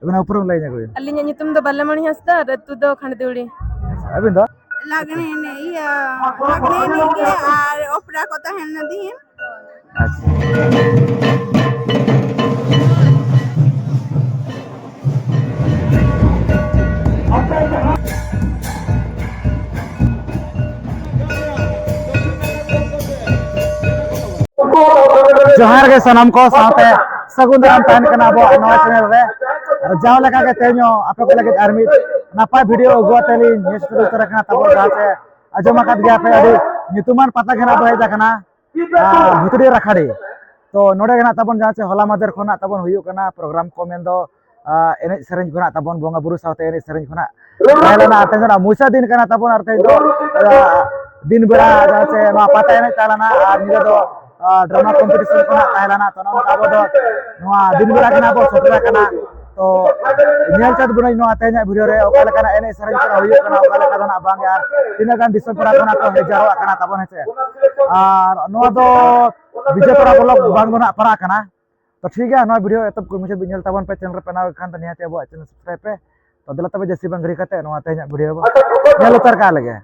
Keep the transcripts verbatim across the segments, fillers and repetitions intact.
ᱟᱹᱵᱤᱱᱟᱜ ᱩᱯᱨᱩᱢ ᱞᱟᱹᱭ ᱧᱚᱜ ᱵᱤᱱ᱾ ᱟᱹᱞᱤᱧᱟᱜ ᱧᱩᱛᱩᱢ ᱫᱚ ᱵᱟᱞᱟᱢᱚᱬᱤ ᱦᱟᱸᱥᱫᱟ ᱟᱨ ᱟᱹᱛᱩ ᱫᱚ ᱠᱷᱟᱸᱰᱫᱩᱲᱤ᱾ ᱟᱪᱪᱷᱟ, ᱟᱹᱵᱤᱱ ᱫᱚ? ᱞᱟᱜᱽᱬᱮ ᱮᱱᱮᱡ, ᱤᱭᱟᱹ, ᱞᱟᱜᱽᱬᱮ ᱮᱱᱮᱡ ᱜᱮ ᱟᱨ ᱚᱯᱮᱨᱟ ᱠᱚ ᱛᱟᱦᱮᱸ ᱞᱮᱱᱟ ᱫᱤᱱ᱾ ᱟᱪᱪᱷᱟ᱾ ᱡᱚᱦᱟᱨ ᱜᱮ ᱥᱟᱱᱟᱢ ᱠᱚ ᱥᱟᱶᱛᱮ ᱥᱟᱹᱜᱩᱱ ᱫᱟᱨᱟᱢ ᱛᱟᱦᱮᱱ ᱠᱟᱱᱟ ᱟᱵᱚᱣᱟᱜ ᱱᱚᱣᱟ channel ᱨᱮ᱾ ᱟᱨ ᱡᱟᱣ ᱞᱮᱠᱟ ᱜᱮ ᱛᱮᱦᱮᱧ ᱦᱚᱸ ᱟᱯᱮ ᱠᱚ ᱞᱟᱹᱜᱤᱫ ᱟᱨ ᱢᱤᱫ ᱱᱟᱯᱟᱭ video ᱟᱹᱜᱩ ᱟᱛᱮ ᱞᱤᱧ ᱦᱮᱡ ᱥᱮᱴᱮᱨ ᱩᱛᱟᱹᱨ ᱟᱠᱟᱱᱟ ᱛᱟᱵᱚ, ᱡᱟᱦᱟᱸ ᱪᱮ ᱟᱸᱡᱚᱢ ᱟᱠᱟᱫ ᱜᱮᱭᱟ ᱯᱮ, ᱟᱹᱰᱤ ᱧᱩᱛᱩᱢᱟᱱ ᱯᱟᱛᱟ ᱜᱮ ᱱᱟᱜ ᱵᱚ ᱦᱮᱡ ᱟᱠᱟᱱᱟ, ᱟᱨ ᱦᱩᱛᱲᱤ ᱨᱟᱠᱷᱟᱰᱤ᱾ ᱛᱚ ᱱᱚᱰᱮ ᱜᱮ ᱱᱟᱜ ᱛᱟᱵᱚᱱ ᱡᱟᱦᱟᱸ ᱪᱮ ᱦᱚᱞᱟ ᱢᱟᱫᱷᱮᱨ ᱠᱷᱚᱱᱟᱜ ᱛᱟᱵᱚᱱ ᱦᱩᱭᱩᱜ ᱠᱟᱱᱟ program ᱠᱚ, ᱢᱮᱱᱫᱚ ᱟᱨ ᱮᱱᱮᱡ ᱥᱮᱨᱮᱧ ᱠᱷᱚᱱᱟᱜ ᱛᱟᱵᱚᱱ, ᱵᱚᱸᱜᱟ ᱵᱩᱨᱩ ᱥᱟᱶᱛᱮ ᱮᱱᱮᱡ ᱥᱮᱨᱮᱧ ᱠᱷᱚᱱᱟᱜ ᱛᱟᱦᱮᱸ ᱞᱮᱱᱟ᱾ ᱟᱨ ᱛᱮᱦᱮᱧ ᱫᱚ ᱱᱟᱜ ᱢᱩᱪᱟᱹᱫ ᱫᱤᱱ ᱠᱟᱱᱟ ᱛᱟᱵᱚᱱ, ᱟᱨ ᱛᱮᱦᱮᱧ ᱫᱚ, ᱟᱨ ᱫᱤᱱ ᱵᱮᱲᱟ ᱡᱟᱦᱟᱸ ᱪᱮ ᱱᱚᱣᱟ ᱯᱟᱛᱟ ᱮᱱᱮᱡ ᱛᱟᱦᱮᱸ ᱞᱮᱱᱟ, ᱟᱨ ᱧᱤᱫᱟᱹ ᱫᱚ, ᱟᱨ drama competition ᱠᱷᱚᱱᱟᱜ ᱛᱟᱦᱮᱸ ᱞᱮᱱᱟ᱾ ᱛᱚ ᱱᱚᱜᱼᱚ ᱱᱚᱝᱠᱟ ᱟᱵᱚ ᱫᱚ ᱱᱚᱣᱟ ᱫᱤᱱ ᱵᱮᱲᱟ ᱜᱮ ᱱᱟᱜ ᱵᱚ ᱥᱮᱴᱮᱨ ᱟᱠᱟᱱᱟ᱾ ᱛᱚ ᱧᱮᱞ ᱪᱮᱫ ᱵᱚᱱᱟᱹᱧ ᱱᱚᱣᱟ ᱛᱮᱦᱮᱧᱟᱜ video ᱨᱮ ᱚᱠᱟ ᱞᱮᱠᱟᱱᱟᱜ ᱮᱱᱮᱡ ᱥᱮᱨᱮᱧ ᱠᱚ ᱦᱩᱭᱩᱜ ᱠᱟᱱᱟ, ᱚᱠᱟ ᱞᱮᱠᱟ ᱫᱚ ᱱᱟᱜ ᱵᱟᱝ, ᱟᱨ ᱛᱤᱱᱟᱹᱜ ᱜᱟᱱ ᱫᱤᱥᱚᱢ ᱯᱮᱲᱟ ᱠᱷᱚᱱᱟᱜ ᱠᱚ ᱦᱮᱡ ᱡᱟᱣᱨᱟᱜ ᱠᱟᱱᱟ ᱛᱟᱵᱚᱱ, ᱦᱮᱸ ᱪᱮ᱾ ᱟᱨ ᱱᱚᱣᱟ ᱫᱚ ᱵᱤᱡᱮᱛᱟᱲᱟ block ᱵᱟᱝ ᱫᱚ ᱱᱟᱜ ᱯᱟᱲᱟᱜ ᱠᱟᱱᱟ᱾ ᱛᱚ ᱴᱷᱤᱠ ᱜᱮᱭᱟ, ᱱᱚᱣᱟ video ᱮᱛᱚᱦᱚᱵ ᱠᱷᱚᱱ ᱢᱩᱪᱟᱹᱫ ᱵᱤᱱ ᱧᱮᱞ ᱛᱟᱵᱚᱱ ᱯᱮ᱾ Channel ᱨᱮ ᱯᱮ ᱱᱟᱣᱟ ᱠᱷᱟᱱ ᱫᱚ ᱱᱤᱦᱟᱹᱛ ᱟᱵᱚᱣᱟᱜ channel subscribe ᱯᱮ᱾ ᱛᱚ ᱫᱮᱞᱟ ᱛᱚᱵᱮ ᱡᱟᱹᱥᱛᱤ ᱵᱟᱝ ᱜᱷᱟᱹᱲᱤ ᱠᱟᱛᱮ ᱱᱚᱣᱟ ᱛᱮᱦᱮᱧᱟᱜ video ᱵᱚ ᱧᱮᱞ ᱩᱛᱟᱹᱨ ᱠᱟᱜ ᱞᱮᱜᱮ᱾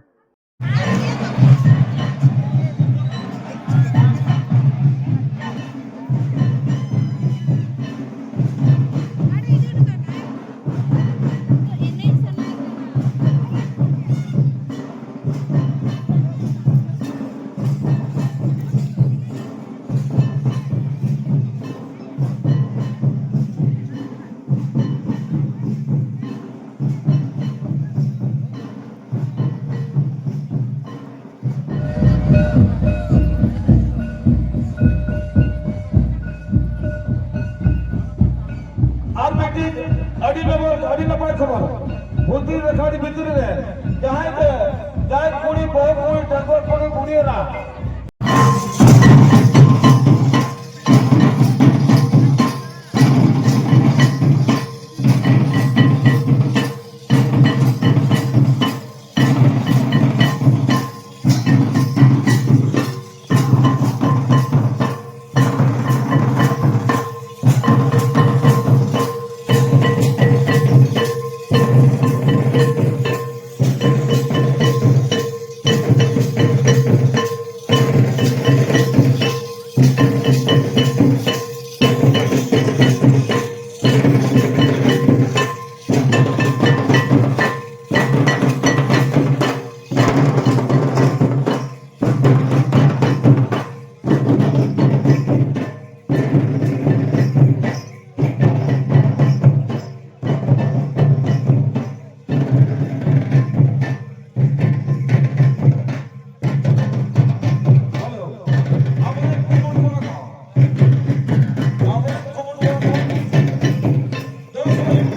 ᱟᱨ ᱢᱤᱫᱴᱤᱡ ᱟᱹᱰᱤ ᱱᱟᱯᱟᱭ, ᱟᱹᱰᱤ ᱱᱟᱯᱟᱭ ᱠᱷᱚᱵᱚᱨ, ᱦᱩᱛᱲᱤ ᱨᱟᱠᱷᱟᱰᱤ ᱵᱷᱤᱛᱨᱤ ᱨᱮ ᱡᱟᱦᱟᱸᱭ ᱜᱮ ᱡᱟᱦᱟᱸᱭ ᱠᱩᱲᱤ, ᱵᱟᱹᱦᱩ ᱠᱩᱲᱤ, ᱰᱟᱺᱜᱩᱣᱟᱹ ᱠᱩᱲᱤ, ᱠᱩᱲᱤ ᱮᱨᱟ,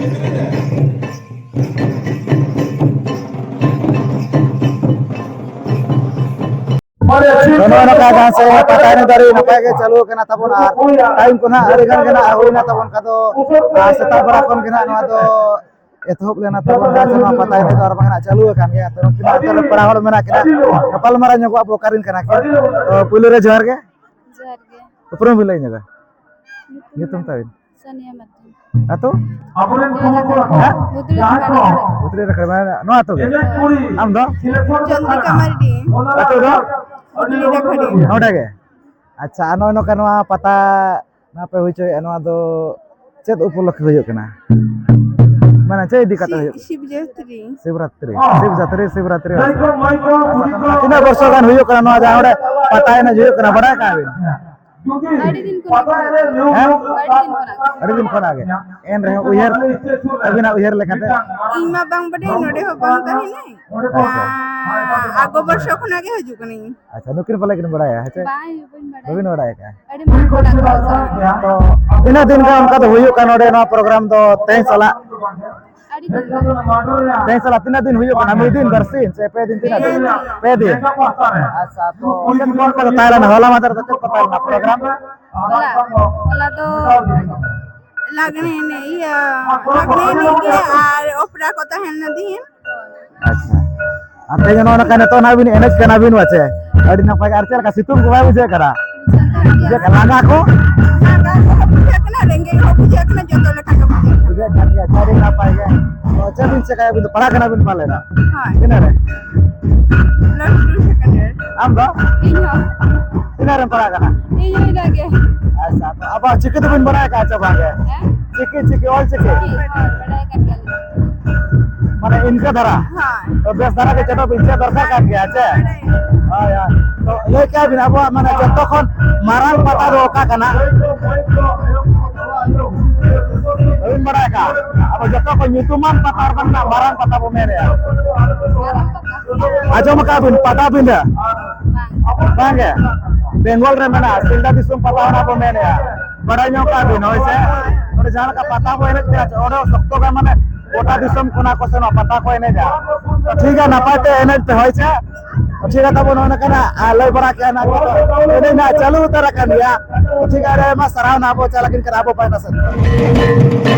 ᱛᱚ, ᱱᱚᱜᱼᱚᱭ ᱱᱚᱝᱠᱟ ᱡᱟᱦᱟᱸ ᱥᱮ ᱯᱟᱛᱟ ᱮᱱᱮᱡ ᱫᱚ ᱟᱹᱰᱤ ᱱᱟᱯᱟᱭ ᱜᱮ ᱪᱟᱹᱞᱩ ᱟᱠᱟᱱᱟ ᱛᱟᱵᱚᱱ, ᱟᱨ ᱴᱟᱭᱤᱢ ᱠᱚ ᱱᱟᱦᱟᱜ ᱟᱹᱰᱤ ᱜᱟᱱ ᱜᱮ ᱱᱟᱦᱟᱜ ᱦᱩᱭᱱᱟ ᱛᱟᱵᱚᱱ, ᱚᱱᱠᱟ ᱫᱚ, ᱟᱨ ᱥᱮᱛᱟᱜ ᱵᱮᱲᱟ ᱠᱷᱚᱱ ᱜᱮ ᱱᱟᱦᱟᱜ ᱱᱚᱣᱟ ᱫᱚ ᱮᱛᱚᱦᱚᱵ ᱞᱮᱱᱟ ᱛᱟᱵᱚᱱ, ᱡᱟᱦᱟᱸ ᱥᱮ ᱱᱚᱣᱟ ᱯᱟᱛᱟ ᱮᱱᱮᱡ ᱫᱚ ᱟᱨ ᱵᱟᱝ ᱱᱟᱦᱟᱜ ᱪᱟᱹᱞᱩ ᱟᱠᱟᱱ ᱜᱮᱭᱟ᱾ ᱛᱚ, ᱱᱩᱠᱤᱱ ᱟᱛᱳ ᱨᱮ ᱯᱮᱲᱟ ᱦᱚᱲ ᱢᱮᱱᱟᱜ ᱠᱤᱱᱟ, ᱜᱟᱯᱟᱞ ᱢᱟᱨᱟᱣ ᱧᱚᱜᱚᱜ ᱟᱵᱚ ᱚᱠᱟᱨᱮᱱ ᱠᱟᱱᱟ ᱠᱤᱱ᱾ ᱛᱚ, ᱯᱩᱭᱞᱩ ᱨᱮ ᱡᱚᱦᱟᱨ ᱜᱮ᱾ ᱡᱚᱦᱟᱨ ᱜᱮ᱾ ᱩᱯᱨᱩᱢ ᱵᱤᱱ ᱞᱟᱹᱭ ᱧᱚᱜᱟ᱾ ᱧᱩᱛᱩᱢ ᱛᱟᱵᱤᱱ? ᱥᱟᱱᱤᱭᱟ ᱢᱟᱨᱰᱤ᱾ ᱟᱛᱳ? ᱵᱩᱫᱽᱲᱤ ᱨᱟᱠᱷᱟᱲ᱾ ᱦᱮᱸ? ᱵᱩᱫᱽᱲᱤ ᱨᱟᱠᱷᱟᱲ᱾ ᱵᱩᱫᱽᱲᱤ ᱨᱟᱠᱷᱟᱲ, ᱢᱟᱱᱮ ᱱᱚᱣᱟ ᱟᱛᱳ ᱜᱮ? ᱦᱳᱭ᱾ ᱟᱢ ᱫᱚ? ᱪᱚᱱᱫᱨᱤᱠᱟ ᱢᱟᱨᱰᱤ᱾ ᱟᱛᱳ ᱫᱚ? ᱵᱩᱫᱽᱲᱤ ᱨᱟᱠᱷᱟᱲ᱾ ᱱᱚᱰᱮ ᱜᱮ? ᱟᱪᱪᱷᱟ, ᱟᱨ ᱱᱚᱜᱼᱚᱭ ᱱᱚᱝᱠᱟ ᱱᱚᱣᱟ ᱯᱟᱛᱟ ᱱᱚᱣᱟ ᱯᱮ ᱦᱩᱭ ᱦᱚᱪᱚᱭᱮᱫᱼᱟ, ᱱᱚᱣᱟ ᱫᱚ ᱪᱮᱫ ᱩᱯᱚᱞᱚᱠᱠᱷᱮ ᱦᱩᱭᱩᱜ ᱠᱟᱱᱟ? ᱢᱟᱱᱮ ᱪᱮᱫ ᱤᱫᱤ ᱠᱟᱛᱮ ᱥᱤ-, ᱦᱩᱭᱩᱜ ᱠᱟᱱᱟ? ᱥᱤᱵ ᱡᱚᱭᱚᱱᱛᱤ᱾ ᱥᱤᱵᱨᱟᱛᱨᱤ, ᱥᱤᱵ ᱡᱟᱛᱨᱤ, ᱥᱤᱵᱨᱟᱛᱨᱤ ᱟᱥᱲᱟ᱾ ᱛᱤᱱᱟᱹᱜ ᱵᱚᱨᱥᱚ ᱜᱟᱱ ᱦᱩᱭᱩᱜ ᱠᱟᱱᱟ ᱱᱚᱣᱟ ᱡᱟᱦᱟᱸ ᱚᱸᱰᱮ ᱯᱟᱛᱟ ᱮᱱᱮᱡ ᱦᱩᱭᱩᱜ ᱠᱟᱱᱟ, ᱵᱟᱰᱟᱭ ᱠᱟᱜᱼᱟ ᱵᱤᱱ? ᱟᱹᱰᱤ ᱫᱤᱱ ᱠᱷᱚᱱᱟᱜ ᱜᱮ ᱦᱩᱭᱩᱜ ᱠᱟᱱᱟ᱾ ᱦᱮᱸ? ᱟᱹᱰᱤ ᱫᱤᱱ ᱠᱷᱚᱱᱟᱜ ᱜᱮ᱾ ᱟᱹᱰᱤ ᱫᱤᱱ ᱠᱷᱚᱱᱟᱜ ᱜᱮ᱾ ᱮᱱ ᱨᱮᱦᱚᱸ ᱩᱭᱦᱟᱹᱨ, ᱟᱹᱵᱤᱱᱟᱜ ᱩᱭᱦᱟᱹᱨ ᱞᱮᱠᱟᱛᱮ? ᱤᱧ ᱢᱟ ᱵᱟᱝ ᱵᱟᱰᱟᱭ, ᱱᱚᱰᱮ ᱦᱚᱸ ᱵᱟᱝ ᱛᱟᱦᱮᱱᱟᱹᱧ᱾ ᱟᱪᱪᱷᱟ᱾ ᱟᱸ, ᱟᱜᱚ ᱵᱚᱨᱥᱚ ᱠᱷᱚᱱᱟᱜ ᱜᱮ ᱦᱤᱡᱩᱜ ᱠᱟᱹᱱᱟᱹᱧ᱾ ᱟᱪᱪᱷᱟ, ᱱᱩᱠᱤᱱ ᱯᱟᱞᱮ ᱠᱤᱱ ᱵᱟᱲᱟᱭᱟ, ᱦᱮᱸ ᱪᱮ? ᱵᱟᱝ, ᱵᱟᱹᱧ ᱵᱟᱰᱟᱭᱟ᱾ ᱵᱟᱹᱵᱤᱱ ᱵᱟᱲᱟᱭ ᱟᱠᱟᱫᱼᱟ? ᱟᱹᱰᱤ ᱢᱚᱡᱽ ᱠᱚ ᱞᱟᱜᱟᱣ ᱠᱟᱜᱼᱟ᱾ ᱛᱚ, ᱛᱤᱱᱟᱹᱜ ᱫᱤᱱ ᱜᱟᱱ ᱚᱱᱠᱟ ᱫᱚ ᱦᱩᱭᱩᱜ ᱠᱟᱱᱟ ᱱᱚᱰᱮ ᱱᱚᱣᱟ program ᱫᱚ ᱛᱮᱦᱮᱧ ᱥᱟᱞᱟᱜ? ᱟᱹᱰᱤ ᱫᱤᱱ ᱜᱟᱱ᱾ ᱛᱮᱦᱮᱧ ᱥᱟᱞᱟᱜ ᱛᱤᱱᱟᱹᱜ ᱫᱤᱱ ᱦᱩᱭᱩᱜ ᱠᱟᱱᱟ? ᱢᱤᱫ ᱫᱤᱱ, ᱵᱟᱨ ᱥᱤᱧ ᱥᱮ ᱯᱮ ᱫᱤᱱ, ᱛᱤᱱᱟᱹᱜ ᱫᱤᱱ? ᱯᱮ ᱫᱤᱱ᱾ ᱯᱮ ᱫᱤᱱ᱾ ᱟᱪᱪᱷᱟ, ᱛᱚ ᱪᱮᱫ ᱠᱚ ᱚᱱᱠᱟ ᱫᱚ ᱛᱟᱦᱮᱸ ᱞᱮᱱᱟ? ᱦᱚᱞᱟ ᱢᱟᱫᱷᱮᱨ ᱫᱚ ᱪᱮᱫ ᱠᱚ ᱛᱟᱦᱮᱸ ᱞᱮᱱᱟ program? ᱦᱚᱞᱟ, ᱦᱚᱞᱟ ᱫᱚ ᱞᱟᱜᱽᱬᱮ ᱮᱱᱮᱡ, ᱤᱭᱟᱹ, ᱞᱟᱜᱽᱬᱮ ᱮᱱᱮᱡ ᱜᱮ ᱟᱨ ᱚᱯᱮᱨᱟ ᱠᱚ ᱛᱟᱦᱮᱸ ᱞᱮᱱᱟ ᱛᱤᱦᱤᱧ᱾ ᱟᱪᱪᱷᱟ᱾ ᱟᱯᱮ ᱡᱮ ᱱᱚᱜᱼᱚ ᱱᱚᱝᱠᱟ ᱱᱤᱛᱚᱜ ᱱᱟᱦᱟᱜ ᱵᱤᱱ ᱮᱱᱮᱡ ᱠᱟᱱᱟ ᱵᱤᱱ ᱵᱟᱪᱮ? ᱟᱹᱰᱤ ᱱᱟᱯᱟᱭ ᱜᱮ᱾ ᱟᱨ ᱪᱮᱫ ᱞᱮᱠᱟ ᱥᱤᱛᱩᱝ ᱠᱚ ᱵᱟᱭ ᱵᱩᱡᱷᱟᱹᱜ ᱠᱟᱱᱟ? ᱵᱩᱡᱷᱟᱹᱜ ᱠᱟᱱᱟ᱾ ᱞᱟᱸᱜᱟ ᱠᱚ? ᱞᱟᱸᱜᱟ ᱠᱚᱦᱚᱸ ᱵᱩᱡᱷᱟᱹᱜ ᱠᱟᱱᱟ, ᱨᱮᱸᱜᱮᱡ ᱦᱚᱸ ᱵᱩᱡᱷᱟᱹᱜ ᱠᱟᱱᱟ, ᱡᱚᱛᱚ ᱞᱮᱠᱟ ᱜᱮ ᱵᱩᱡᱷᱟᱹᱜ ᱠᱟᱱᱟ᱾ ᱵᱩᱡᱷᱟᱹᱜ ᱠᱟᱱ ᱜᱮᱭᱟ᱾ ᱟᱹᱰᱤ ᱱᱟᱯᱟᱭ ᱜᱮ᱾ ᱛᱚ ᱪᱮᱫ ᱵᱤᱱ ᱪᱮᱠᱟᱭᱟ ᱟᱹᱵᱤᱱ ᱫᱚ? ᱯᱟᱲᱦᱟᱜ ᱠᱟᱱᱟ ᱵᱤᱱ ᱯᱟᱞᱮᱱ? ᱦᱳᱭ᱾ ᱛᱤᱱᱟᱹᱜ ᱨᱮ? Plus two second year. ᱟᱢ ᱫᱚ? ᱤᱧ ᱦᱚᱸ᱾ ᱛᱤᱱᱟᱹᱜ ᱨᱮᱢ ᱯᱟᱲᱦᱟᱜ ᱠᱟᱱᱟ? ᱤᱧ ᱦᱚᱸ ᱤᱱᱟᱹᱜ ᱜᱮ᱾ ᱟᱪᱪᱷᱟ, ᱛᱚ ᱟᱵᱚᱣᱟᱜ ᱪᱤᱠᱤ ᱫᱚᱵᱤᱱ ᱵᱟᱲᱟᱭ ᱟᱠᱟᱫᱼᱟ ᱪᱮ ᱵᱟᱝ ᱜᱮ? ᱦᱮᱸ? ᱪᱤᱠᱤ, ᱪᱤᱠᱤ, ᱚᱞ ᱪᱤᱠᱤ? ᱪᱤᱠᱤ, ᱦᱳᱭ, ᱵᱟᱲᱟᱭ ᱠᱟᱱ ᱜᱮᱭᱟᱞᱤᱧ᱾ ᱢᱟᱱᱮ ᱤᱱᱠᱟᱹ ᱫᱷᱟᱨᱟ? ᱦᱳᱭ᱾ ᱛᱚ ᱵᱮᱥ ᱫᱷᱟᱨᱟ ᱜᱮ ᱪᱮᱫᱚᱜ ᱵᱤᱱ, ᱪᱮᱫ ᱫᱚᱨᱠᱟᱨ ᱠᱟᱱ ᱜᱮᱭᱟ ᱪᱮ? ᱵᱟᱲᱟᱭ᱾ ᱦᱳᱭ, ᱦᱳᱭ᱾ ᱛᱚ ᱞᱟᱹᱭ ᱠᱮᱜᱼᱟ ᱵᱤᱱ ᱟᱵᱚᱣᱟᱜ ᱢᱟᱱᱮ ᱡᱚᱛᱚ ᱠᱷᱚᱱ ᱢᱟᱨᱟᱝ ᱯᱟᱛᱟ ᱫᱚ ᱚᱠᱟ ᱠᱟᱱᱟ? ᱵᱟᱹᱵᱤᱱ ᱵᱟᱲᱟᱭ ᱠᱟᱜᱼᱟ? ᱟᱵᱚ ᱡᱚᱛᱚ ᱠᱷᱚᱱ ᱧᱩᱛᱩᱢᱟᱱ ᱯᱟᱛᱟ ᱟᱨ ᱵᱟᱝ ᱢᱟᱨᱟᱝ ᱯᱟᱛᱟ ᱵᱚ ᱢᱮᱱᱮᱜᱼᱟ᱾ ᱟᱸᱡᱚᱢ ᱟᱠᱟᱫ ᱵᱤᱱ ᱯᱟᱴᱟᱵᱤᱸᱫᱷᱟᱹ? ᱵᱟᱝ᱾ ᱵᱟᱝ ᱜᱮ? ᱵᱮᱝᱜᱚᱞ ᱨᱮ ᱢᱮᱱᱟᱜᱼᱟ, ᱥᱤᱞᱫᱟ ᱫᱤᱥᱚᱢ ᱯᱟᱛᱟ ᱚᱱᱟ ᱵᱚ ᱢᱮᱱᱮᱜᱼᱟ᱾ ᱵᱟᱲᱟᱭ ᱧᱚᱜ ᱠᱟᱜ ᱵᱤᱱ, ᱦᱳᱭ ᱥᱮ? ᱡᱟᱦᱟᱸ ᱞᱮᱠᱟ ᱯᱟᱛᱟ ᱵᱚ ᱮᱱᱮᱡ ᱠᱟᱱᱟ, ᱚᱸᱰᱮ ᱥᱚᱠᱛᱚ ᱜᱮ ᱢᱟᱱᱮ ᱜᱚᱴᱟ ᱫᱤᱥᱚᱢ ᱠᱷᱚᱱᱟᱜ ᱠᱚ ᱥᱮᱱᱚᱜᱼᱟ, ᱯᱟᱛᱟ ᱠᱚ ᱮᱱᱮᱡᱟ᱾ ᱴᱷᱤᱠ ᱜᱮᱭᱟ, ᱱᱟᱯᱟᱭ ᱛᱮ ᱮᱱᱮᱡ ᱯᱮ, ᱦᱳᱭ ᱥᱮ? ᱴᱷᱤᱠ ᱜᱮᱭᱟ, ᱛᱟᱵᱚ ᱱᱚᱜᱼᱚ ᱱᱚᱝᱠᱟᱱᱟᱜ, ᱟᱨ ᱞᱟᱹᱭ ᱵᱟᱲᱟ ᱠᱮᱜᱼᱟ ᱱᱟᱜ ᱠᱚ, ᱮᱱᱮᱡ ᱱᱟᱜ ᱪᱟᱹᱞᱩ ᱩᱛᱟᱹᱨ ᱟᱠᱟᱱ ᱜᱮᱭᱟ᱾ ᱴᱷᱤᱠ ᱜᱮᱭᱟ, ᱟᱹᱰᱤ ᱟᱭᱢᱟ ᱥᱟᱨᱦᱟᱣ ᱱᱟᱜ ᱵᱚ ᱪᱟᱞᱟᱜ ᱠᱟᱱᱟ ᱟᱵᱚ ᱯᱟᱦᱴᱟ ᱥᱮᱫ ᱠᱷᱚᱱ᱾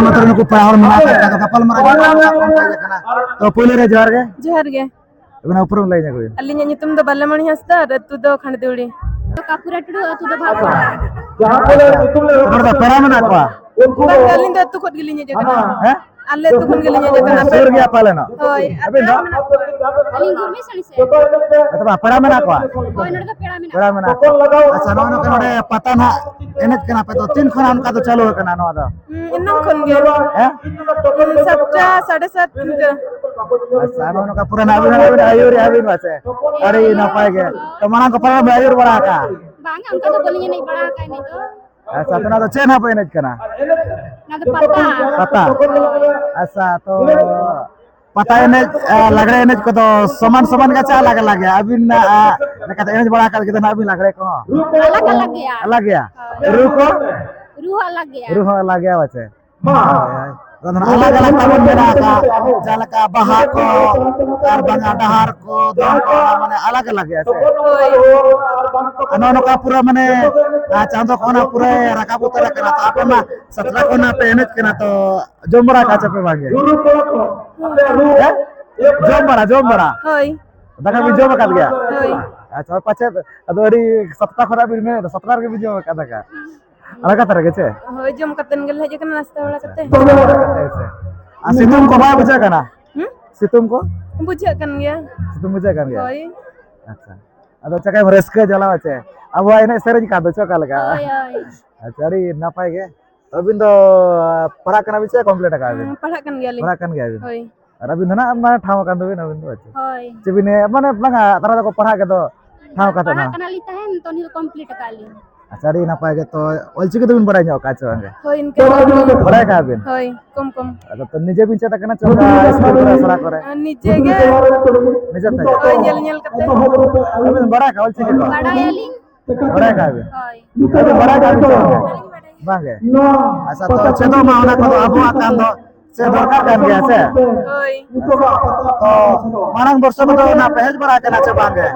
ᱱᱚᱛᱮ ᱨᱮ ᱱᱩᱠᱩ ᱯᱮᱲᱟ ᱦᱚᱲ ᱢᱮᱱᱟᱜ ᱟᱠᱟᱫ ᱠᱚᱣᱟ, ᱜᱟᱯᱟᱞ ᱢᱟᱨᱟᱣ ᱧᱚᱜ ᱟᱠᱟᱫ ᱠᱚᱣᱟ, ᱠᱚ ᱦᱮᱡ ᱟᱠᱟᱱᱟ᱾ ᱛᱚ, ᱯᱳᱭᱞᱳ ᱨᱮ ᱡᱚᱦᱟᱨ ᱜᱮ᱾ ᱡᱚᱦᱟᱨ ᱜᱮ᱾ ᱟᱵᱤᱱᱟᱜ ᱩᱯᱨᱩᱢ ᱞᱟᱹᱭ ᱧᱚᱜ ᱵᱤᱱ᱾ ᱟᱹᱞᱤᱧᱟᱜ ᱧᱩᱛᱩᱢ ᱫᱚ ᱵᱟᱞᱟᱢᱚᱬᱤ ᱦᱟᱸᱥᱫᱟ ᱟᱨ ᱟᱹᱛᱩ ᱫᱚ ᱠᱷᱟᱸᱰᱫᱩᱲᱤ᱾ ᱠᱟᱯᱩᱨᱟ ᱴᱩᱰᱩ ᱟᱹᱛᱩ ᱫᱚ ᱵᱷᱟᱜᱽ᱾ ᱟᱪᱪᱷᱟ᱾ ᱦᱚᱲ ᱫᱚ ᱯᱮᱲᱟ ᱢᱮᱱᱟᱜ ᱠᱚᱣᱟ? ᱵᱟᱝ, ᱟᱹᱞᱤᱧ ᱫᱚ ᱟᱹᱛᱩ ᱠᱷᱚᱱ ᱜᱮᱞᱤᱧ ᱦᱮᱡ ᱟᱠᱟᱱᱟ᱾ ᱦᱮᱸ? ᱟᱞᱮ ᱟᱹᱛᱩ ᱠᱷᱚᱱ ᱜᱮᱞᱤᱧ ᱦᱮᱡ ᱟᱠᱟᱱᱟ᱾ ᱥᱩᱨ ᱜᱮᱭᱟ ᱯᱟᱞᱮᱱᱚᱜ? ᱦᱳᱭ, ᱟᱨ ᱟᱹᱵᱤᱱ ᱫᱚ? ᱯᱮᱲᱟ ᱢᱮᱱᱟᱜ ᱠᱚᱣᱟ᱾ ᱟᱹᱞᱤᱧ ᱜᱩᱨᱢᱤ ᱥᱟᱹᱲᱤ ᱥᱮᱫ᱾ ᱟᱪᱪᱷᱟ, ᱵᱟᱝ, ᱯᱮᱲᱟ ᱢᱮᱱᱟᱜ ᱠᱚᱣᱟ? ᱦᱳᱭ, ᱱᱚᱰᱮ ᱫᱚ ᱯᱮᱲᱟ ᱢᱮᱱᱟᱜ ᱯᱮᱲᱟ ᱠᱚᱣᱟ᱾ ᱢᱮᱱᱟᱜ ᱠᱚᱣᱟ᱾ ᱟᱪᱪᱷᱟ, ᱱᱚᱜᱼᱚᱭ ᱱᱚᱝᱠᱟ ᱱᱚᱰᱮ ᱯᱟᱛᱟ ᱱᱟᱦᱟᱜ ᱮᱱᱮᱡ ᱠᱟᱱᱟ ᱯᱮ, ᱛᱚ ᱛᱤᱱ ᱠᱷᱚᱱᱟᱜ ᱚᱱᱠᱟ ᱫᱚ ᱪᱟᱹᱞᱩ ᱟᱠᱟᱱᱟ ᱱᱚᱣᱟ ᱫᱚ? ᱦᱩᱸ, ᱮᱱᱟᱝ ᱠᱷᱚᱱ ᱜᱮ᱾ ᱦᱮᱸ? ᱦᱩᱸ, ᱥᱟᱛᱴᱟ, ᱥᱟᱲᱮ ᱥᱟᱛ ᱤᱱᱠᱟᱹ᱾ ᱟᱪᱪᱷᱟ, ᱱᱚᱜᱼᱚ ᱱᱚᱝᱠᱟ ᱯᱩᱨᱟᱹ ᱱᱟᱦᱟᱜ ᱵᱤᱱ ᱟᱹᱭᱩᱨᱮᱜᱼᱟ ᱵᱤᱱ ᱯᱟᱥᱮ? ᱟᱹᱰᱤ ᱱᱟᱯᱟᱭ ᱜᱮ᱾ ᱛᱚ ᱢᱟᱲᱟᱝ ᱠᱚ ᱯᱟᱞᱮ ᱵᱤᱱ ᱟᱹᱭᱩᱨ ᱵᱟᱲᱟ ᱟᱠᱟᱜᱼᱟ? ᱵᱟᱝᱟ, ᱚᱱᱠᱟ ᱫᱚ ᱵᱟᱹᱞᱤᱧ ᱮᱱᱮᱡ ᱵᱟᱲᱟ ᱟᱠᱟᱫᱼᱟ ᱮᱱᱮᱡ ᱫᱚ᱾ ᱟᱪᱪᱷᱟ, ᱛᱚ ᱱᱚᱣᱟ ᱫᱚ ᱪᱮᱫ ᱱᱟᱦᱟᱜ ᱯᱮ ᱮᱱᱮᱡ ᱠᱟᱱᱟ? ᱚᱱᱟ ᱫᱚ ᱯᱟᱛᱟ᱾ ᱯᱟᱛᱟ? ᱦᱳᱭ᱾ ᱟᱪᱪᱷᱟ, ᱛᱚ ᱯᱟᱛᱟ ᱮᱱᱮᱡ, ᱟ, ᱞᱟᱜᱽᱲᱮ ᱮᱱᱮᱡ ᱠᱚᱫᱚ ᱥᱚᱢᱟᱱ ᱥᱚᱢᱟᱱ ᱜᱮ ᱪᱮ ᱟᱞᱟᱜᱽ ᱟᱞᱟᱜᱽ ᱜᱮᱭᱟ? ᱟᱹᱵᱤᱱ, ᱟ, ᱞᱮᱠᱟᱛᱮ ᱮᱱᱮᱡ ᱵᱟᱲᱟ ᱟᱠᱟᱫ ᱜᱮᱫᱚ ᱱᱟᱦᱟᱜ ᱵᱤᱱ ᱞᱟᱜᱽᱲᱮ ᱠᱚᱦᱚᱸ? ᱟᱞᱟᱜᱽ ᱟᱞᱟᱜᱽ ᱜᱮᱭᱟ᱾ ᱟᱞᱟᱜᱽ ᱜᱮᱭᱟ? ᱦᱳᱭ᱾ ᱨᱩ ᱠᱚ? ᱨᱩ ᱦᱚᱸ ᱟᱞᱟᱜᱽ ᱜᱮᱭᱟ᱾ ᱨᱩ ᱦᱚᱸ ᱟᱞᱟᱜᱽ ᱜᱮᱭᱟ ᱯᱟᱪᱮ? ᱦᱳᱭ᱾ ᱟᱫᱚ ᱱᱟᱦᱟᱜ ᱟᱞᱟᱜᱽ ᱟᱞᱟᱜᱽ ᱛᱟᱵᱚᱱ ᱢᱮᱱᱟᱜ ᱟᱠᱟᱫ, ᱡᱟᱦᱟᱸ ᱞᱮᱠᱟ ᱵᱟᱦᱟ ᱠᱚ, ᱟᱨ ᱵᱟᱝᱟ ᱰᱟᱦᱟᱨ ᱠᱚ, ᱫᱚᱝ ᱠᱚ, ᱢᱟᱱᱮ ᱟᱞᱟᱜᱽ ᱟᱞᱟᱜᱽ ᱜᱮᱭᱟ ᱥᱮ? ᱦᱳᱭ᱾ ᱟᱨ ᱱᱚᱜᱼᱚ ᱱᱚᱝᱠᱟ ᱯᱩᱨᱟᱹ ᱢᱟᱱᱮ, ᱟ, ᱪᱟᱸᱫᱚ ᱠᱚ ᱱᱟᱦᱟᱜ ᱯᱩᱨᱟᱹ ᱨᱟᱠᱟᱵ ᱩᱛᱟᱹᱨ ᱟᱠᱟᱱᱟ, ᱛᱚ ᱟᱯᱮ ᱢᱟ ᱥᱟᱛᱴᱟ ᱠᱷᱚᱱ ᱯᱮ ᱮᱱᱮᱡ ᱠᱟᱱᱟ, ᱛᱚ ᱡᱚᱢ ᱵᱟᱲᱟ ᱠᱟᱜ ᱪᱮ ᱯᱮ ᱵᱟᱝ ᱜᱮ? ᱦᱮᱸ? ᱡᱚᱢ ᱵᱟᱲᱟ, ᱡᱚᱢ ᱵᱟᱲᱟ᱾ ᱦᱳᱭ᱾ ᱫᱟᱠᱟ ᱵᱤᱱ ᱡᱚᱢ ᱟᱠᱟᱫ ᱜᱮᱭᱟ? ᱦᱳᱭ᱾ ᱟᱪᱪᱷᱟ, ᱯᱟᱪᱮᱫ ᱟᱫᱚ ᱟᱹᱰᱤ ᱥᱟᱛᱴᱟ ᱠᱷᱚᱱᱟᱜ ᱵᱤᱱ ᱢᱮᱱᱮᱫ ᱫᱚ, ᱥᱟᱛᱴᱟ ᱨᱮᱜᱮ ᱵᱤᱱ ᱡᱚᱢ ᱟᱠᱟᱫ ᱫᱟᱠᱟ? ᱟᱞᱮ ᱠᱟᱛᱷᱟ ᱨᱮᱜᱮ ᱪᱮ? ᱦᱳᱭ, ᱡᱚᱢ ᱠᱟᱛᱮᱱ ᱜᱮᱞᱮ ᱦᱮᱡ ᱟᱠᱟᱱᱟ, ᱱᱟᱥᱛᱟ ᱵᱟᱲᱟ ᱟᱪᱪᱷᱟ, ᱠᱟᱛᱮ᱾ ᱱᱟᱥᱛᱟ ᱵᱟᱲᱟ ᱠᱟᱛᱮ ᱥᱮ᱾ ᱟᱨ ᱥᱤᱛᱩᱝ ᱠᱚ ᱵᱟᱭ ᱵᱩᱡᱷᱟᱹᱜ ᱠᱟᱱᱟ? ᱦᱩᱸ? ᱥᱤᱛᱩᱝ ᱠᱚ? ᱵᱩᱡᱷᱟᱹᱜ ᱠᱟᱱ ᱜᱮᱭᱟ᱾ ᱥᱤᱛᱩᱝ ᱵᱩᱡᱷᱟᱹᱜ ᱠᱟᱱ ᱜᱮᱭᱟ? ᱦᱳᱭ᱾ ᱟᱪᱪᱷᱟ᱾ ᱟᱫᱚ ᱪᱮᱠᱟ ᱨᱟᱹᱥᱠᱟᱹ ᱡᱟᱞᱟᱣ ᱪᱮ? ᱟᱵᱚᱣᱟᱜ ᱮᱱᱮᱡ ᱥᱮᱨᱮᱧ ᱠᱟᱫ ᱫᱚ ᱪᱮ ᱚᱠᱟ ᱞᱮᱠᱟ? ᱦᱳᱭ, ᱦᱳᱭ᱾ ᱟᱪᱪᱷᱟ, ᱟᱹᱰᱤ ᱱᱟᱯᱟᱭ ᱜᱮ᱾ ᱟᱹᱵᱤᱱ ᱫᱚ ᱯᱟᱲᱦᱟᱜ ᱠᱟᱱᱟ ᱵᱤᱱ ᱥᱮ complete ᱟᱠᱟᱫ ᱵᱤᱱ? ᱦᱩᱸ, ᱯᱟᱲᱦᱟᱜ ᱠᱟᱱ ᱜᱮᱭᱟᱞᱤᱧ᱾ ᱯᱟᱲᱦᱟᱜ ᱠᱟᱱ ᱜᱮᱭᱟ ᱵᱤᱱ? ᱦᱳᱭ᱾ ᱟᱨ ᱟᱹᱵᱤᱱ ᱫᱚ ᱱᱟᱜ ᱢᱟᱱᱮ ᱴᱷᱟᱶ ᱟᱠᱟᱱ ᱛᱟᱹᱵᱤᱱ ᱟᱹᱵᱤᱱ ᱫᱚ, ᱟᱪᱪᱷᱟ᱾ ᱦᱳᱭ᱾ ᱪᱮᱫ ᱵᱤᱱ ᱢᱟᱱᱮ ᱵᱟᱝᱟ, ᱛᱟᱨᱟ ᱫᱚᱠᱚ ᱯᱟᱲᱦᱟᱜ ᱜᱮᱫᱚ ᱴᱷᱟᱶ ᱠᱟᱛᱮ ᱯᱟᱲᱦᱟᱜ ᱱᱟᱜ᱾ ᱠᱟᱱᱟᱞᱤᱧ ᱛᱟᱦᱮᱸᱱ, ᱱᱤᱛᱚᱜ ᱱᱤᱛ complete ᱟᱠᱟᱫ ᱞᱤᱧ᱾ ᱟᱪᱪᱷᱟ, ᱟᱹᱰᱤ ᱱᱟᱯᱟᱭ ᱜᱮ᱾ ᱛᱚ ᱚᱞᱪᱤᱠᱤ ᱫᱚᱵᱤᱱ ᱵᱟᱲᱟᱭ ᱧᱚᱜ ᱟᱠᱟᱫ ᱪᱮ ᱵᱟᱝᱜᱮ? ᱦᱳᱭ, ᱤᱱᱠᱟᱹ ᱵᱟᱲᱟᱭ ᱠᱟᱜᱼᱟ ᱵᱤᱱ? ᱦᱳᱭ, ᱠᱚᱢ ᱠᱚᱢ᱾ ᱟᱫᱚ ᱛᱚ ᱱᱤᱡᱮ ᱵᱤᱱ ᱪᱮᱫ ᱟᱠᱟᱱᱟ ᱪᱮ ᱚᱱᱠᱟ ᱥᱠᱩᱞ ᱠᱚᱨᱮ, ᱟᱥᱲᱟ ᱠᱚᱨᱮ? ᱟᱨ ᱱᱤᱡᱮ ᱜᱮ᱾ ᱱᱤᱡᱮ ᱛᱮ? ᱦᱳᱭ, ᱧᱮᱞ ᱧᱮᱞ ᱠᱟᱛᱮ᱾ ᱟᱹᱵᱤᱱ ᱵᱤᱱ ᱵᱟᱲᱟᱭ ᱠᱟᱜᱼᱟ ᱚᱞᱪᱤᱠᱤ ᱠᱚ? ᱵᱟᱲᱟᱭᱟᱞᱤᱧ᱾ ᱵᱟᱲᱟᱭ ᱠᱟᱜ ᱵᱤᱱ? ᱦᱳᱭ᱾ ᱟᱹᱵᱤᱱ ᱵᱟᱲᱟᱭ ᱠᱟᱜ ᱵᱤᱱ ᱥᱮ ᱵᱟᱝ? ᱵᱟᱝ ᱜᱮ? ᱟᱪᱪᱷᱟ, ᱛᱚ ᱪᱮᱫᱚᱜ ᱢᱟ, ᱚᱱᱟ ᱠᱚᱫᱚ ᱟᱵᱚᱣᱟᱜ ᱠᱟᱱ ᱫᱚ ᱪᱮᱫ ᱫᱚᱨᱠᱟᱨ ᱠᱟᱱ ᱜᱮᱭᱟ ᱥᱮ? ᱦᱳᱭ᱾ ᱛᱚ ᱢᱟᱲᱟᱝ ᱵᱚᱨᱥᱚ ᱠᱚᱫᱚ ᱚᱱᱟ ᱯᱮ ᱦᱮᱡ ᱵᱟᱲᱟ ᱟᱠᱟᱱᱟ ᱪᱮ ᱵᱟᱝ ᱜᱮ?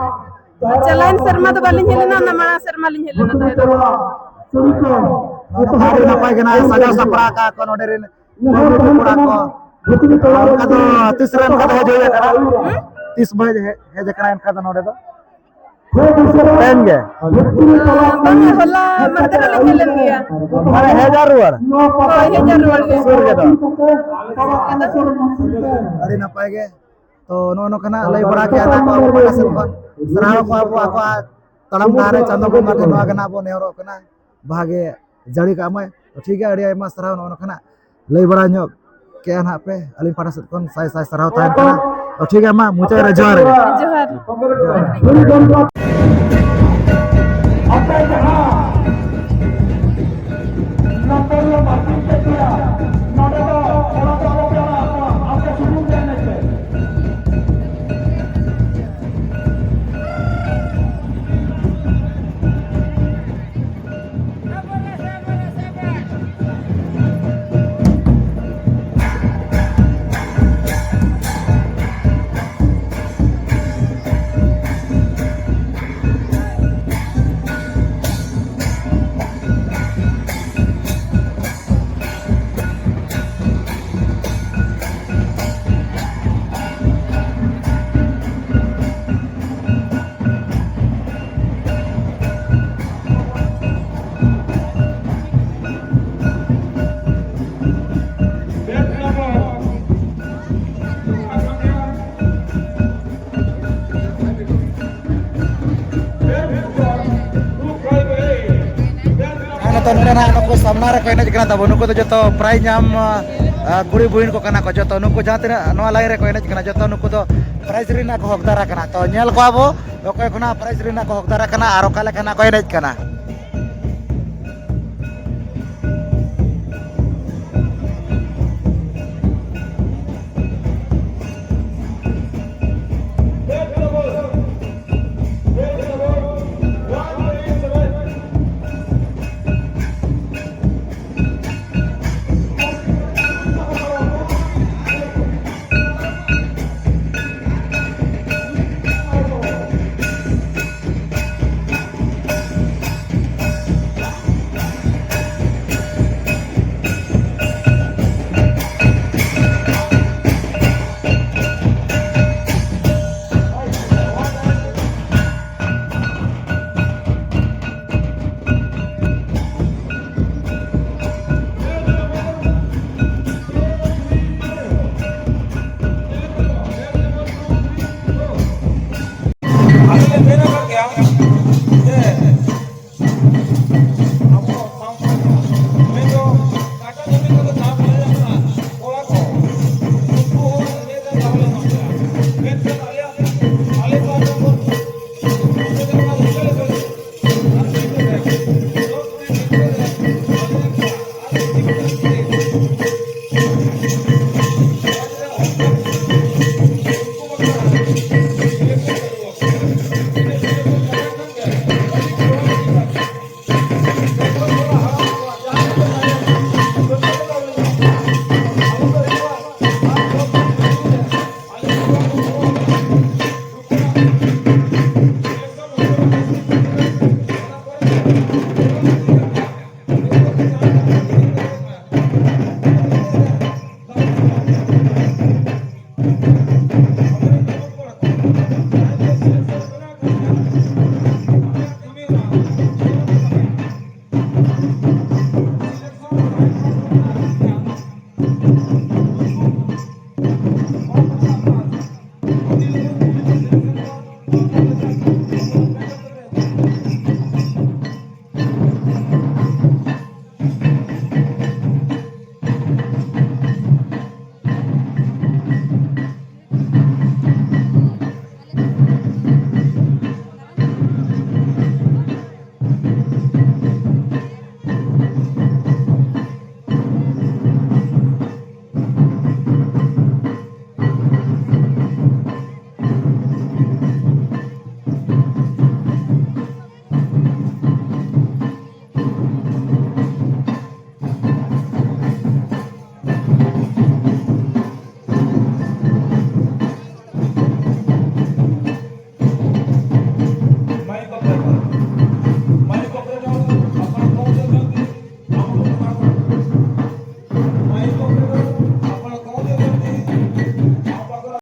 ᱪᱟᱞᱟᱣᱮᱱ ᱥᱮᱨᱢᱟ ᱫᱚ ᱵᱟᱹᱞᱤᱧ ᱦᱮᱡ ᱞᱮᱱᱟ, ᱚᱱᱟ ᱢᱟᱲᱟᱝ ᱥᱮᱨᱢᱟ ᱞᱤᱧ ᱦᱮᱡ ᱞᱮᱱᱟ ᱛᱟᱦᱮᱸ ᱫᱚ᱾ ᱱᱚᱜᱼᱚ ᱱᱚᱝᱠᱟ ᱟᱹᱰᱤ ᱱᱟᱯᱟᱭ ᱜᱮ ᱱᱟᱜ ᱥᱟᱡᱟᱣ ᱥᱟᱯᱲᱟᱣ ᱟᱠᱟᱫ ᱠᱚ ᱱᱚᱰᱮ ᱨᱮᱱ ᱠᱚᱲᱟ ᱠᱚ᱾ ᱚᱱᱠᱟ ᱫᱚ ᱛᱤᱥ ᱨᱮ ᱚᱱᱠᱟ ᱫᱚ ᱦᱮᱡ ᱦᱩᱭ ᱟᱠᱟᱱᱟ? ᱛᱤᱥ ᱵᱟᱭ ᱦᱮᱡ, ᱦᱮᱡ ᱟᱠᱟᱱᱟ ᱚᱱᱠᱟ ᱫᱚ ᱱᱚᱰᱮ ᱫᱚ? ᱛᱮᱦᱮᱧ ᱜᱮ? ᱵᱟᱝᱟ, ᱦᱚᱞᱟ ᱢᱟᱫᱷᱮᱨ ᱞᱮ ᱧᱮᱞ ᱞᱮᱱ ᱜᱮᱭᱟ᱾ ᱢᱟᱱᱮ ᱦᱮᱡ ᱟᱨ ᱨᱩᱣᱟᱹᱲ? ᱦᱳᱭ, ᱦᱮᱡ ᱟᱨ ᱨᱩᱣᱟᱹᱲ ᱜᱮ᱾ ᱥᱩᱨ ᱜᱮᱫᱚ᱾ ᱟᱹᱰᱤ ᱱᱟᱯᱟᱭ ᱜᱮ᱾ ᱛᱚ, ᱱᱚᱜᱼᱚ ᱱᱚᱝᱠᱟ ᱱᱟᱜ ᱞᱟᱹᱭ ᱵᱟᱲᱟ ᱠᱮᱜᱼᱟ ᱱᱟᱜ ᱠᱚ ᱟᱵᱚ ᱯᱟᱦᱴᱟ ᱥᱮᱫ ᱠᱷᱚᱱ᱾ ᱥᱟᱨᱦᱟᱣ ᱠᱚᱣᱟ ᱵᱚ ᱟᱠᱚᱣᱟᱜ ᱛᱟᱲᱟᱢ ᱰᱟᱦᱟᱨ ᱨᱮ ᱪᱟᱸᱫᱚ ᱵᱚᱸᱜᱟ ᱴᱷᱮᱱ ᱱᱚᱣᱟ ᱜᱮ ᱱᱟᱜ ᱵᱚ ᱱᱮᱦᱚᱨᱚᱜ ᱠᱟᱱᱟ᱾ ᱵᱷᱟᱜᱮ ᱡᱟᱹᱲᱤ ᱠᱟᱜ ᱢᱟᱭ᱾ ᱴᱷᱤᱠ ᱜᱮᱭᱟ, ᱟᱹᱰᱤ ᱟᱭᱢᱟ ᱥᱟᱨᱦᱟᱣ ᱱᱚᱜᱼᱚ ᱱᱚᱝᱠᱟ ᱱᱟᱜ ᱞᱟᱹᱭ ᱵᱟᱲᱟ ᱧᱚᱜ ᱠᱮᱜᱼᱟ ᱱᱟᱦᱟᱜ ᱯᱮ, ᱟᱹᱞᱤᱧ ᱯᱟᱦᱴᱟ ᱥᱮᱫ ᱠᱷᱚᱱ ᱥᱟᱭ ᱥᱟᱭ ᱥᱟᱨᱦᱟᱣ ᱛᱟᱦᱮᱱ ᱠᱟᱱᱟ᱾ ᱛᱚ ᱴᱷᱤᱠ ᱜᱮᱭᱟ, ᱢᱟ ᱢᱩᱪᱟᱹᱫ ᱨᱮ ᱡᱚᱦᱟᱨ ᱜᱮ᱾ ᱡᱚᱦᱟᱨ᱾ ᱟᱯᱮ ᱡᱟᱦᱟᱸ ᱱᱚᱛᱮ ᱨᱮ ᱵᱟᱹᱲᱛᱤ ᱠᱮᱫ ᱯᱮᱭᱟ, ᱱᱚᱰᱮ ᱫᱚ ᱚᱲᱟᱜ ᱫᱚ ᱟᱞᱚ ᱯᱮ ᱟᱲᱟᱜ ᱠᱚᱣᱟ, ᱟᱯᱮ ᱥᱩᱢᱩᱝ ᱜᱮ ᱮᱱᱮᱡ ᱯᱮ᱾ ᱟᱨ ᱱᱤᱛᱚᱜ ᱱᱚᱰᱮ ᱱᱟᱦᱟᱜ ᱱᱩᱠᱩ ᱥᱟᱢᱱᱟ ᱨᱮᱠᱚ ᱮᱱᱮᱡ ᱠᱟᱱᱟ ᱛᱟᱵᱚ, ᱱᱩᱠᱩ ᱫᱚ ᱡᱚᱛᱚ prize ᱧᱟᱢ, ᱟ, ᱠᱩᱲᱤ ᱵᱩᱦᱤᱱ ᱠᱚ ᱠᱟᱱᱟ ᱠᱚ ᱡᱚᱛᱚ᱾ ᱱᱩᱠᱩ ᱡᱟᱦᱟᱸ ᱛᱤᱱᱟᱹᱜ ᱱᱚᱣᱟ line ᱨᱮᱠᱚ ᱮᱱᱮᱡ ᱠᱟᱱᱟ, ᱡᱚᱛᱚ ᱱᱩᱠᱩ ᱫᱚ prize ᱨᱮᱱᱟᱜ ᱠᱚ ᱦᱚᱠᱫᱟᱨ ᱠᱟᱱᱟ᱾ ᱛᱚ ᱧᱮᱞ ᱠᱚᱣᱟ ᱵᱚ ᱚᱠᱚᱭ ᱠᱷᱚᱱᱟᱜ prize ᱨᱮᱱᱟᱜ ᱠᱚ ᱦᱚᱠᱫᱟᱨ ᱠᱟᱱᱟ ᱟᱨ ᱚᱠᱟ ᱞᱮᱠᱟᱱᱟᱜ ᱠᱚ ᱮᱱᱮᱡ ᱠᱟᱱᱟ᱾